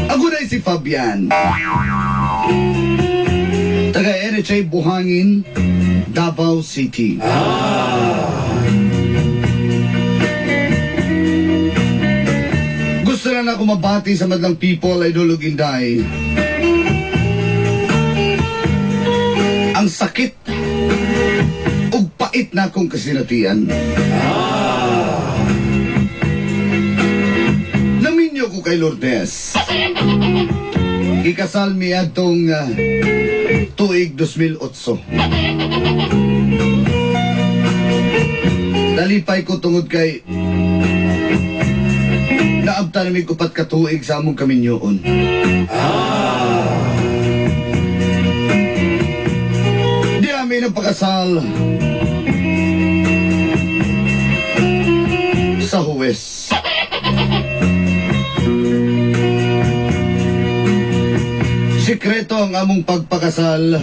Ako na si Fabian. Taga NHA Buhangin, Davao City. Gusto na ako mabati sa madlang people, Idol ug Inday. Ang sakit ug pait na akong kasinatian. Naminyo ko kay Lourdes. Gikasal mi adtong tuig 2008. Nalipay ko tungod kay naabtan nami 4 ka tuig sa among kaminyoon. Di amin nagpakasal sa huwes. Sikreto ang among pagpakasal.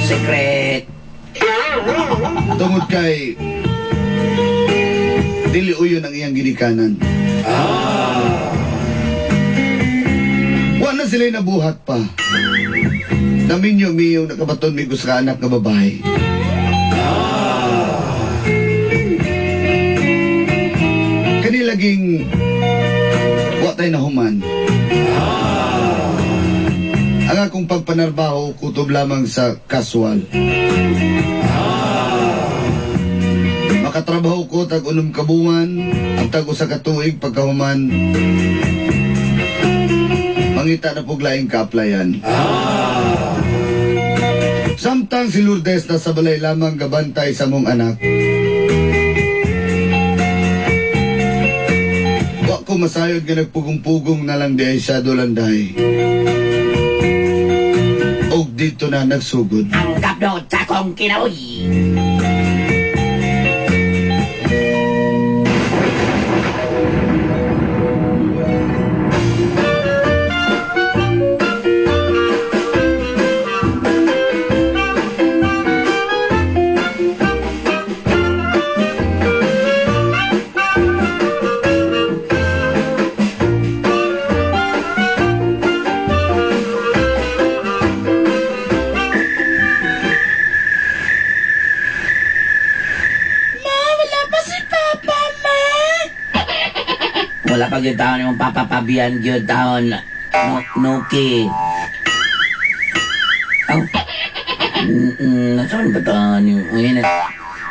Secret. Tungod kay dili uyon ang iyang ginikanan. Wa na sila'y nabuhat pa. Naminyo miyong nakabaton mi sa anak nga babae. Kanilaging wa tay nahuman. Ang akong pagpanarbaho kutob lamang sa casual. Makatrabaho ko tag 6 ka buwan, ang tag usa ka tuig pagkahuman. Mangita na pug laing ka-applyan. Samtang si Lourdes nasa balay lamang gabantay sa mong anak. Wa ko masayod nga nagpugong-pugong na lang di ay siya dolanday. Og dito na nagsugod. Ang gabno sa akong kinabuhi. Wala pa gyud taon imong Papa Fabian gyud taon. No, Nuki. Aw. Nasaan ba taon yung ngayon?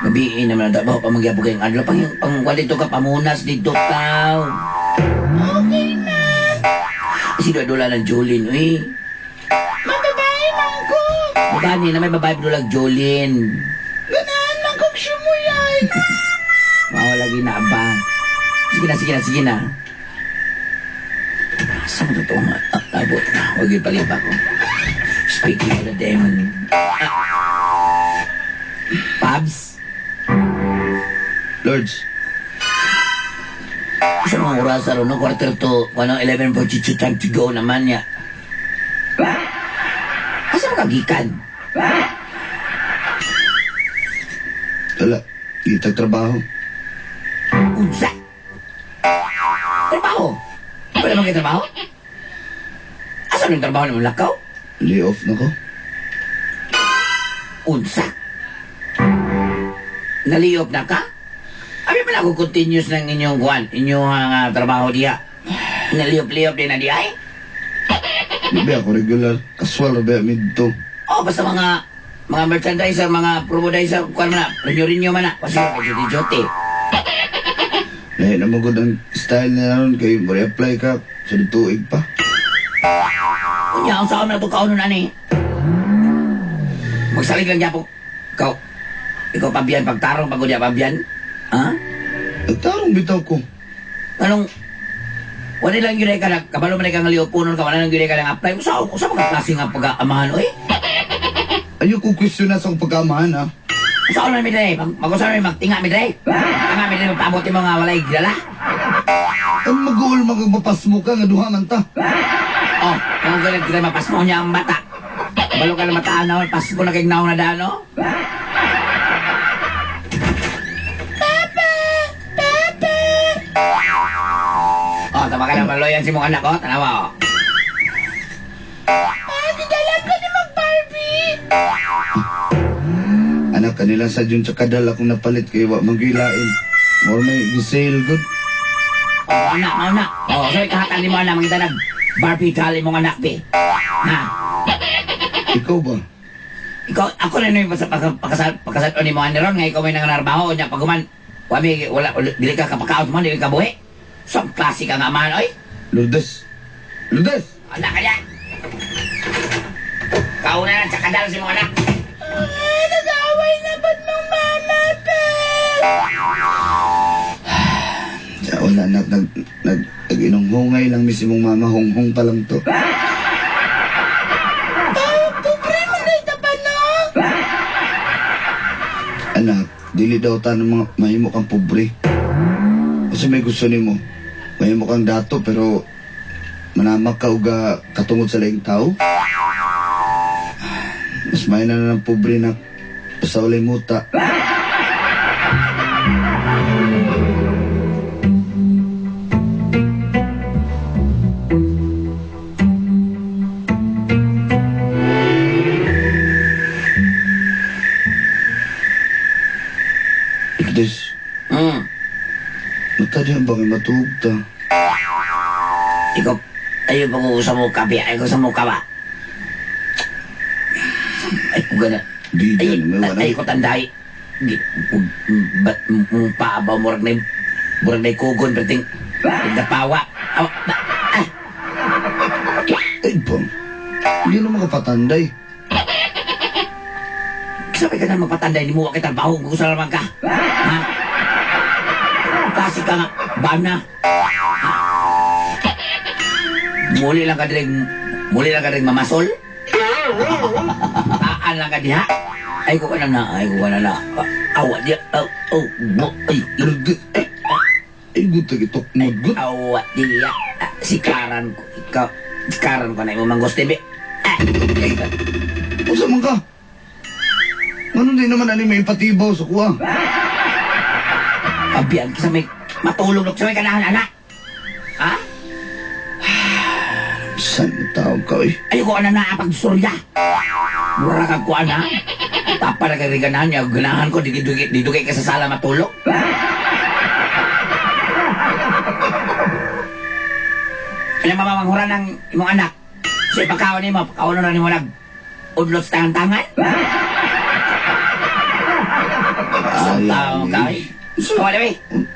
Gabi naman ang trabaho pa magyapog kayong adlaw. Pang, pang, dito ka, pamunas dito tao. Okay na. Sino dula ng Jolene, uy? Mababae man ko. Gani na may babae dulag Jolene. Ganahan man kong sumuyay. Mao lagi na ba? Sige na, sige na, sige na. Saan mo totoo nga? Abot na. Huwag yung palipa ko. Speaking of the demon. Pabs? Lords. Sa mga oras ron, no? Quarter to, ano, 11:42, time to go naman niya. Asa mo kagikan? Wala. Itag trabaho. Unsa? Trabaho? Wala man kayo trabaho? Asa yung trabaho ni Lakaw? Lay off na ko. Unsa? Naliyop na ka? Abi man ako continuous ng inyong kuan, inyong trabaho diya. Naliyop-liyop din na diya eh. Di ba ako regular? Casual ba midto? Oh, basta mga merchandiser, mga promodizer, kuan man na, rinyo-rinyo man na. Kasi jote-jote. Lahi na magod ang style na ron kay mo-reapply ka sa tuig pa. Unya, ang saan na ito kaunon ani? Magsalig lang niya po. Ikaw Fabian, pagtarong pagod niya Fabian. Ha? Nagtarong bitaw ko. Anong, wala lang yun ay ka na, kabalo man ay kang liyopunon ka, wala lang yun ay ka nang apply. Usa mga klase nga pag-amahan, oy? Ayoko question na sa akong pag-amahan, ha? Usa man mi dre, mag-usa man magtinga mi dre. Tinga mi dre, magpaabot yung mga walay gilala. Ang mag-uol magpapasmo ka nga duha man ta. Oh, kung ganit kita mapasmo niya ang bata. Balo ka na mataan na, pasmo na kay naong na dano. Papa! Papa! Oh, tama ka na maloyan si mong anak, oh. Tanawa, oh. Ah, gidalan ko ni Mag Barbie! Anak, kanila sa dyan sa kadal akong napalit kay wa magilain. More may gisale good. Oh, anak, oh, anak. Oh, so ikahatan ni mo anak, mangita nag Barbie doll imong anak, be. Ha? Ikaw ba? Ikaw, ako na yung pagkasal ni mo ron, nga ikaw may nanganarbaho niya pag human, wami, wala, dili ka kapakaot mo, dili ka buhi. So, ang klase ka nga man, oy. Lourdes! Lourdes! Anak kaya. Kauna na sa kadal si mong anak. Ah, nag-aaway na ba't mong mama pa? Sa wala anak, nag, nag, nag-inunghungay lang mis imong mama, honghong pa lang to. Pa, pobre man ay pa no? Anak, dili daw ta ng mga mahimo kang pobre. Kasi may gusto nimo. Mahimo kang dato pero manamak ka uga katungod sa laing tao. Mas may na ng pobre na basta walay muta. Lourdes, mata diyan ba kay matuog ta? Ikaw, ayaw pa ko sa mukha, be. Ayaw ko sa mukha ba? Ay, kung gana. Di Ay, diyan, may wala. ay, ko tanday. Ba't paabaw, murag na kugon, perting, nagdapawa. Awa, ah, Ay, bang. Hindi naman kapatanday. Sabi ka na magpatanday, ni mo wa kay trabaho, kung gusto naman ka. Ha? Kasi ka nga, bana. Ha? Muli lang ka diri mamasol. Taan lang ka diha. Ay ko ka na na, ay ko ka na na. Awa diya, aw, aw, bo, ay, Lourdes, ay, ay, gusto kitok mo, gut. awa diya. Sikaran ko, ikaw, sikaran ko na imo manggusti, be. Ah, Ay, unsa man ka? Ngano di naman ani may patibaw sa kuha? Abiyan ka sa may matulog sa may kanahan, anak. Ha? Saan mo tawag ka, eh? Ayoko na na pagsurya. Mura kag kuan ha. Papa na kay ganahan niya, ganahan ko didugay ka sa sala matulog. Kaya mamamanghuran ng imong anak. Sa ipagkaon nimo, pagkaon na nimo nag udlot sa tangan-tangan. Sa tao ka eh. Kawa na eh.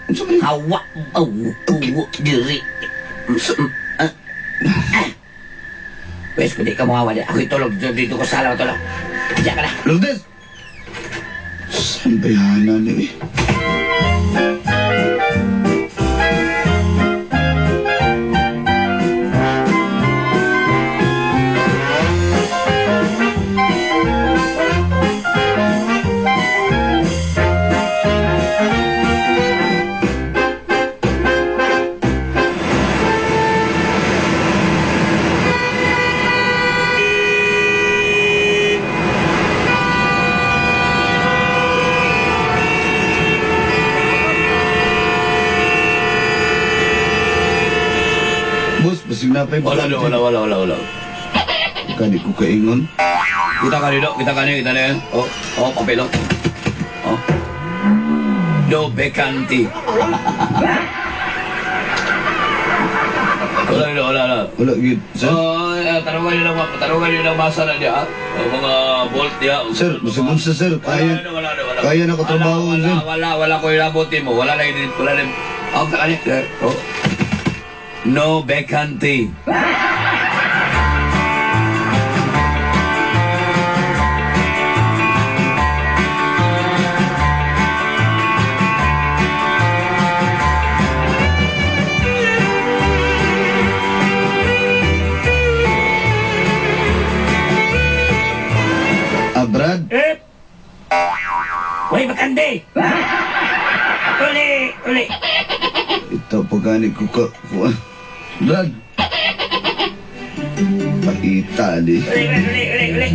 Unsa man? Hawa, aw, aw, diri. Pwes, kung di ka muhawa, ako'y tulog. Dito ko sala matulog. Diyan ka na. Lourdes! Saan ba yan, eh? Boss, basig na pa yung Wala, wala, wala, wala, wala. Kani ko kaingon. Kita ka nito, kita ka nito, kita na. Oh, oh, papel, oh. Oh. No vacancy. Wala, wala, wala, wala. Wala, gid. Sir, Oh, tarungan nyo ng masa na niya, ah. Oh, mga bolt niya. sir, basig unsa, sir. Kaya, Wala, wala, wala. kaya na ko trabaho, wala, sir. Wala, wala ko inabuti mo. Wala na, wala na. Oh, kani. Oh. No vacancy. Ah, Brad, Eh! Uy, bakante! Uli! Uli! Ito, Wa pa gani ko ka kuan. Brad. Paita di. Uli, uli, uli, uli.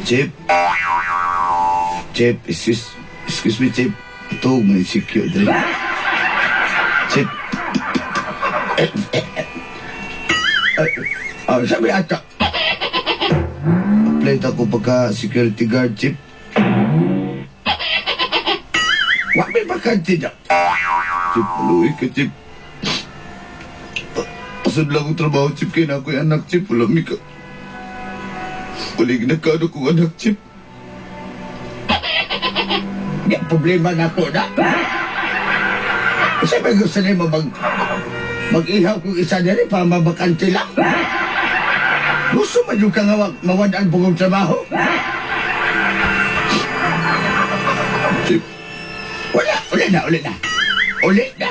Chip. Chip, excuse me, Chip. Ito, may sikyo dre. Chip. Oh, sabi ata. Apply ako pagka security guard, Chip. Wa may bakante na. Chip, maluwi ka, Chip. Pasod lang akong trabaho, Chip. Kaya na ako'y anak, Chip. Wala mi ka. Walig na ka, ano kong anak, Chip. Di problema na ko na. Kasi may gusto nimo mag-ihaw kung isa diri para mabakante lang. Gusto man yung ka nga mawadaan pugong trabaho? Chip. Wala, uli na, uli na. Uli na.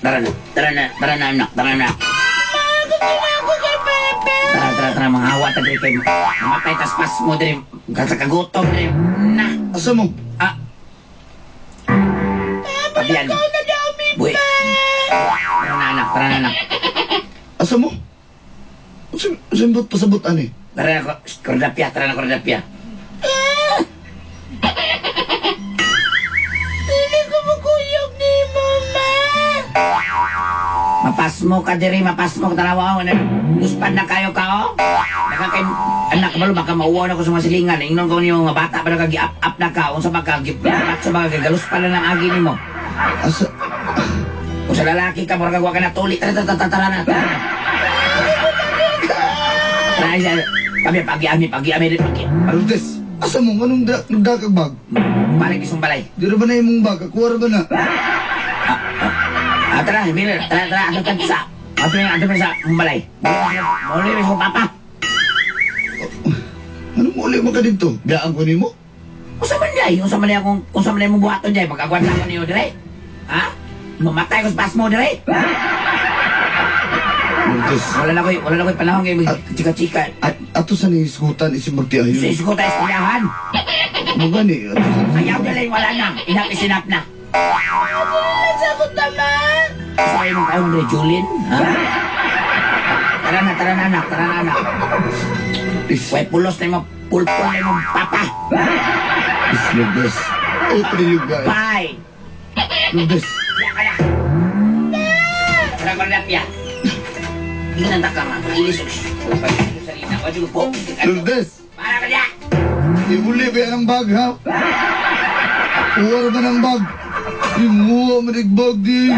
Tara na, tara na, tara na, anak, tara na. Gusto na ako kay Papa. Tara, tara, tara, mga hawa ta diri kay mamatay tas pas mo diri sa kagutom diri. Na. Asa mo? Ah. Pabian. Ikaw na daw, mi Buhi. Tara na, anak, tara na, anak. Asa mo? Asa mo pasabot ani? Tara na, kordapya, tara na, kordapya. Dili ko makuyog ni Mama. Mapasmo ka diri, mapasmo ka tanawa ano. Luspan na kayo ka oh. Naka kay anak kabalo baka mauwaw na ko sa mga silingan. Ingnon ko niyo mga bata pa na ka gi-up up na ka unsa ba ka gi-up sa mga galuspan na ng agi nimo. Asa? Kung sa lalaki ka murag wa ka na tuli. Tara tara tara tara na. Tara. Tara siya. Kami pagi ami pagi ami pagi. Lourdes, asa mo? Anong nagdakag bag? Balik isong balay. Di ra ba na imong bag? Kuha ra ba na? Ah, tara, Miller, tara, tara, ato tayo sa, ato yung, ato sa balay. Muli, sa papa. Anong muli mo ka dito? Biyaan ko nimo? Unsa man day? Unsa man day akong, unsa man day mong buhaton day? Pag-agwanta ko niyo dire? Ha? Mamatay ko sa pasmo dire? Lourdes, Wala na ko'y panahon ngayon chika-chika. at ato sa nihisgutan isip Sa magtiayon. isgutan, eskwelahan. Mo gani, ato sa Ayaw na lang, wala na. Inap is enough na. Sa ko tama. Sa kayo mong kayo dire, Julin? Ha? Tara na, tara na, anak, tara na, anak. Is, Way pulos na imong pulpul na imong papa. is Lourdes. Oh, you guys. Bye! Lourdes. Ya ka na. Tara ko na ya. Tingnan ta ka nga. Ilis. Salita ko po. Lourdes. Para ka niya. Ibuli ba yan ang bag, ha? Uwar ba ng bag? Imuha manig bag, di.